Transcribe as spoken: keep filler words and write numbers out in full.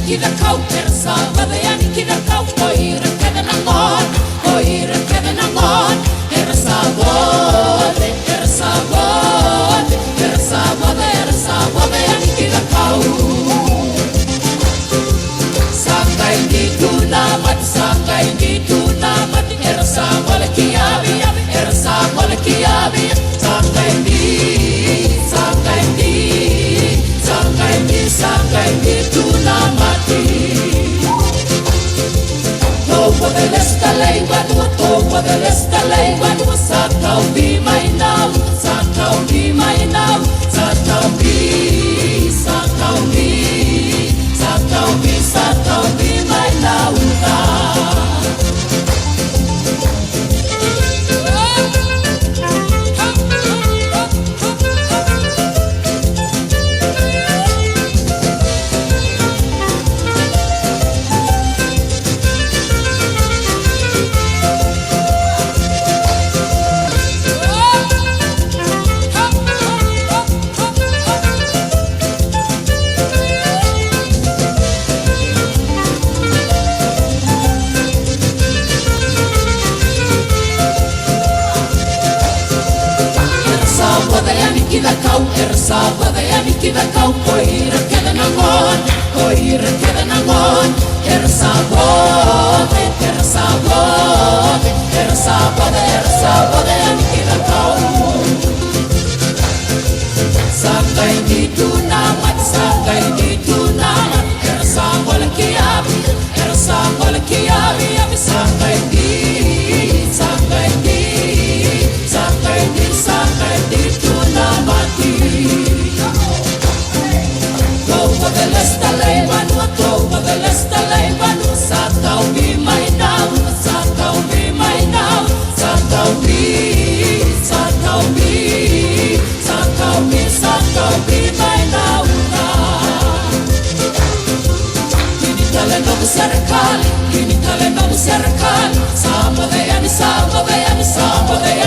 Ki na kau, era sa voce yani ki na kau, ko ira kece na gone, ko ira kece na gone, era sa voce, era sa voce, era sa voce, era sa voce yani ki na kau. Sa qai ni tu na mate, sa qai ni tu na mate, era sa gole ki yavi, era sa gole ki yavi, sa qai ni, sa qai ni, sa qai ni, sa qai ni tu na mate. Tou voce lesu talei vanua, tou voce lesu talei vanua, sa tauvi mai na ua, sa tauvi mai na ua, sa tauvi, sa tauvi, sa tauvi, sa tauvi mai na ua. Era sa voce yani ki na kau, era sa voce yani ki na kau, ko ira kece na gone, ko ira kece na gone, era sa voce, era sa voce, era sa voce, era sa voce yani ki na kau. Sa qai ni tu na mate, sa qai ni tu na mate, era sa gole ki yavi, era sa gole ki yavi, yavi, sa qai ni, sa qai ni, sa qai ni, sa qai ni tu na mate. Tou voce lesu talei vanua, tou voce lesu talei vanua, sa tauvi mai na ua, sa tauvi mai na ua, sa tauvi, sa tauvi, sa tauvi, sa tauvi mai na ua. Kini tale noqu serekali, kini tale noqu serekali, sa voce yani, sa voce yani, sa voce yani.